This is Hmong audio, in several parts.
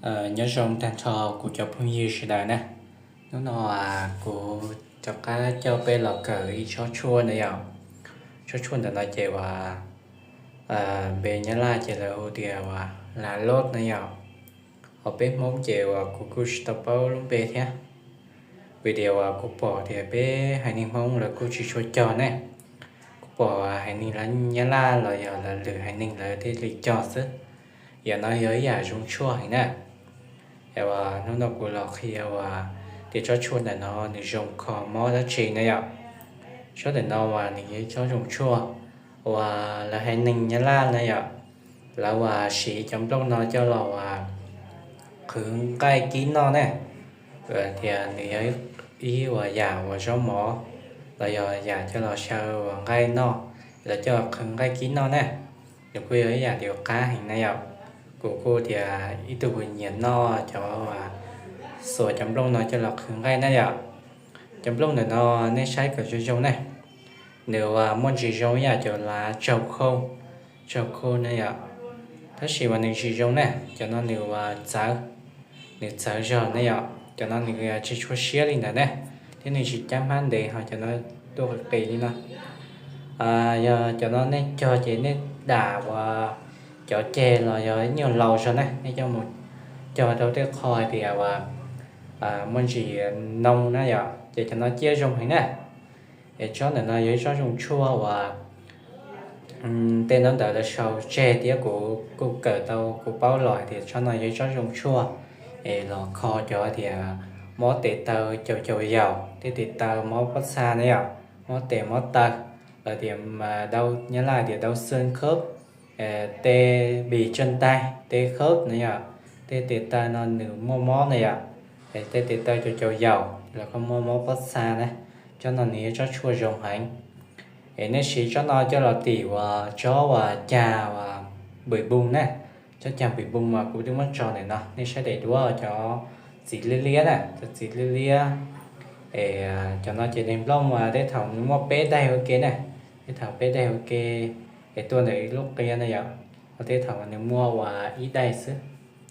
Nyob zoo tag nrho kuv cov phooj ywg sawv daws na. Hnub no kuv rov qab coj peb los kawm ib tsob tshuaj na yom. Tsob tshuaj ntawm no ces uas npe Nyab Laj ces lawv hu tias uas la loj na yom. Ho peb Hmoob ces uas kuv kuj tsis tau paub lub npe thiab. Vim tias uas kuv pom tias peb haiv neeg Hmoob lawv kuj tsis tshua cog ne. Kuv pom haiv neeg lawv Nyab Laj los yog lawv lwm haiv neeg lawv thiaj li cog xwb. Yam no yog ib yam zoo tshuaj heev na. Es uas hnub no kuv los qhia uas tias tsob tshuaj ntawm no nws zoo kho mob dab tsi na yom. Tsob ntawm no uas nws yog ib tsob zoo tshuaj uas lawv haiv neeg Nyab Laj na yom, lawv uas siv cov nplooj no coj los uas qhwv nqaij kib noj ne. Tias nws yog ib uas yam uas zaub mov los yog yam coj los xyaw uas nqaij noj, lawv coj qhwv nqaij kib noj na. Nws kuj yog ib yam li qab heev na yom. Kuv kuj tias ib tug kuv nyiam noj cov uas xuas cov nplooj no coj los qhwv nqaij na yom. Cov nplooj ntawm no nej saib kom zoo zoo ne. Nws uas muaj ntsis zoo ib yam cov lav tsaug khau, tsaug khau na yom. Tab sis uas nws tsis zoo ne, cov no nws uas txawv, nws txawv zog ne yom. Cov no nws tsis tshua siab li ntawd ne, thiab nws tsis cab hmab ntev ho cov no tuaj qis qis li no. Yog cov no nej cog ces nej dam uas cov ceg los yog ib nyuag laus zog ne, nej coj mus cog rau tej qho hais tias uas muaj ntsis noo na yom, ces cov no ciaj zoo heev na. Es tsob ntawm no yog ib tsob zoo tshuaj uas tej ntaub ntawv lawv sau tseg thiab kuv kuj kawm tau kuv paub los hais tias tsob no yog ib tsob zoo tshuaj es los kho cov tias mob tes taw caum caum yaus, tej tes taw mob pob txha na yom, mob tes mob taw, los tias Nyab Laj tias đau xương khớp, tê bì chân tay, tê khớp na yom, tej tes taw no nws muaj mob na yom, es tej tes taw caum caum yaus los koj muaj mob pob txha na, tsob no nws yog tsob tshuaj zoo heev. Es nej siv tsob no coj los tim uas tsob uas cag uas npwm npoo na, tsob cag npwm npoo uas kuv twb muab tso ntawm no, nej saib daim duab cov txiv liab liab na, cov txiv liab liab. Es cov no ces nws nplooj uas tej thaum nws muaj peb daim ua ke na, tej thaum peb daim ua ke, es tuaj ntawm ib lub qia na yom, ho tej thaum nws muaj uas ib daim xwb,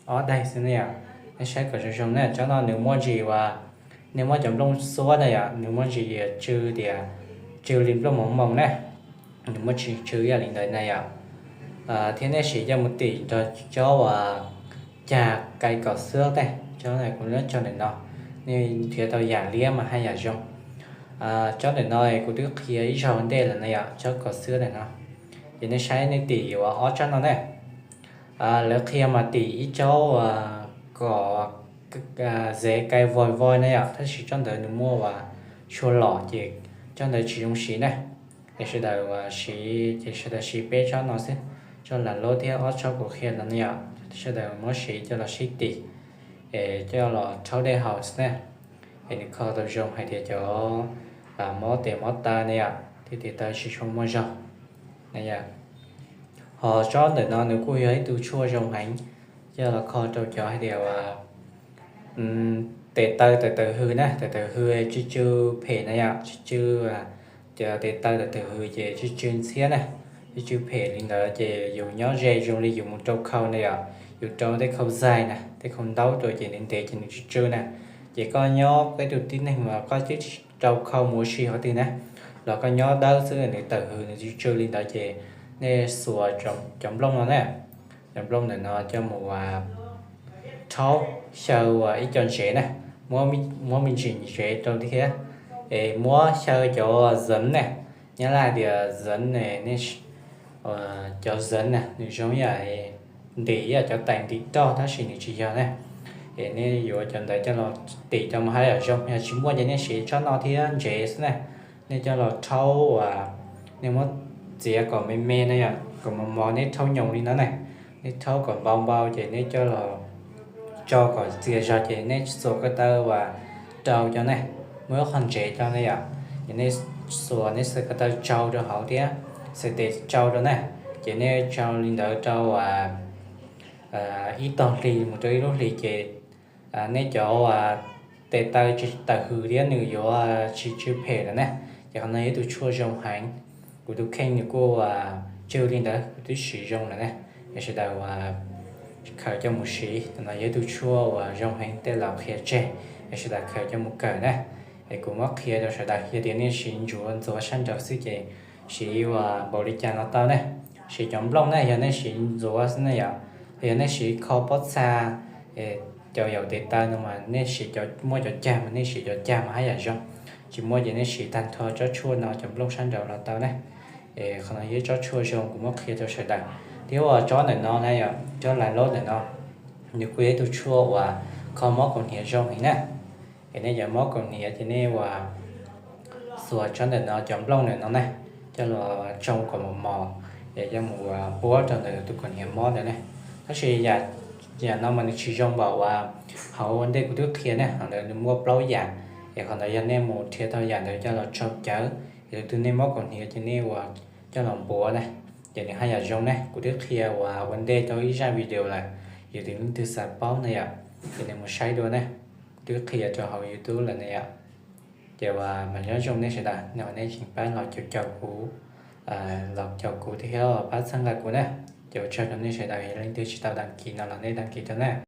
ob daim xwb na yom. Nej saib kom zoo zoo na, tsob no nws muaj ntsis uas nej muab cov nplooj xuab na yom, nws muaj ntsis tsw tias tsw li nplooj moov moos na, nws muaj ntsis tsw ib yam li ntawd na yom. Thiab nej siv coj mus tim nrog tsob uas cag kais kom xwb tej, tsob kuv muab tso ntawm no, nej nrhiav tau yam liab mas haj yam zoo. Tsob ntawm no kuv twb qhia ib zaug ntej lawm na yom, tsob kom xwb ntawm no. Ces nej saib nej tim uas ob tsob no ne. Lawv qhia mas tim ib tsob uas kom zev kais voi voi na yom, tab sis tsob ntawd nws muaj uas tshuaj lom ces tsob ntawd tsis zoo siv na. Es sawv daws uas siv ces sawv daws siv peb tsob no xwb, tsob lam lub thiab ob tsob kuv qhia no na yom, sawv daws muab siv coj los sib tim, es coj los rhaub dej haus xwb na. Es nws kho tau zoo hais tias cov mob tes mob taw na yom, thiab tes taw tsis tshua muaj zog na yom. Ho tsob ntawm no nws kuj yog ib tug tshuaj zoo heev, coj los kho rau cov hais tias uas tes taw tawm tawm hws na, tawm tawm hws tsw tsw phem na yom, tsw tsw, cov tes taw tawm tawm hws ces tsw tsw ntxhiab na, tsw tsw phem li ntawd ces yus nyob ze zoo li yus mus rau khau na yom, yus rau tej khau zais na, tej khau ntaub rau ces ntev ntev ces nws tsw tsw na. Ces koj nyob ib tug tib neeg uas koj twb tsis rau khau mus ua si qhov twg na, los koj nyob dawb xwb nws tawm hws nws tsw tsw li ntawd ces nej xuas cov nplooj no na, cov nplooj ntawm no coj mus rhaub xyaw ua ib co ntsev na, muab me ntsis ntsev rau thiab, es muab xyaw cov zeev na, Nyab Laj tias zeev ne, cov zeev na nws zoo yam ntim yam cov tais ntim roj tab sis nws tsis yog na. Es nej yuav cov ntawd coj los tim rau mas haj yam zoo, yog tsis muaj ces nej siv tsob no thiab ntsev xwb na. Nej coj los rhaub uas nej muab txiav kom me me na yom, kom mos mos, nej rhaub nyoos li no na. Nej rhaub kom npau npau ces nej coj los tso kom txias zog ces nej xuas ko taw uas rau cov ne, muaj ib qho ntsev rau ne yom, ces nej xuas, nej xuas ko taw tsau rau hauv thiab, xuas tes tsau rau na, ces nej tsau li ntawd rau uas ib tog hli mus rau ib lub hlis ces nej cov uas tes taw tsis tawm hws thiab nws yuav tsis tsw phem lawm na. Ces qhov no yog ib tug tshuaj zoo heev, kuv tus kheej nws kuj tsw li ntawd, kuv twb siv zoo lawm na. Es sawv daws uas khaws coj mus siv. Tus no yog ib tug tshuaj uas zoo heev, tej laus qhia tseg, es sawv daws khaws coj mus kawm na. Es kuv muab qhia rau sawv daws, yog tias nej siv ntsuav ntxuav sab nraud xwb ces siv uas npaum li cas los tau ne. Siv cov nplooj ne, yog nej siv ntxuav xwb ne yom, yog nej siv kho pob txha, cov yaum tes taw no mas nej siv, muaj cov cag mas nej siv cov cag mas haj yam zoo. Tsis muaj ces nej siv tag nrho tsob tshuaj no cov nplooj sab nraud los tau ne. Es qhov no yog ib tsob tshuaj zoo kuv muab qhia rau sawv daws. Thiab uas tsob ntawm no na yom, tsob lais loj ntawm no, nws kuj yog ib tug tshuaj uas kho mob kaus hniav zoo heev na. Es nej cov mob kaus hniav ces nej uas xuas tsob ntawm no, cov nplooj ntawm no na, coj los tsoo kom mos mos, es coj mus uas puab rau ntawm tus kaus hniav mob ntawd ne. Tab sis yam no mas nws tsis zoo npaum uas hauv ua ntej kuv twb qhia ne, hauv ntawd nws muaj plaub yam. Es qhov ntawd yog nej mus nrhiav tau yam ntawd coj los tsoo cawv, es tus twg nej mob kaus hniav ces nej uas coj los npuav na, ces nws haj yam zoo ne. Kuv twb qhia uas ua ntej rau ib zaj video lawm, yog tias leej twg xav paub na yom, ces nej mus saib dua ne. Kuv twb qhia rau hauv YouTube lawm ne yom. Ces uas mas nyob zoo nej sawv daws, nej uas nej tseem pab los caum caum kuv, los caum kuv thiab pab txhawb nqa kuv na. Ces ua tsaug rau nej sawv daws, yog leej twg tsis tau đăng ký no los nej đăng ký rau na.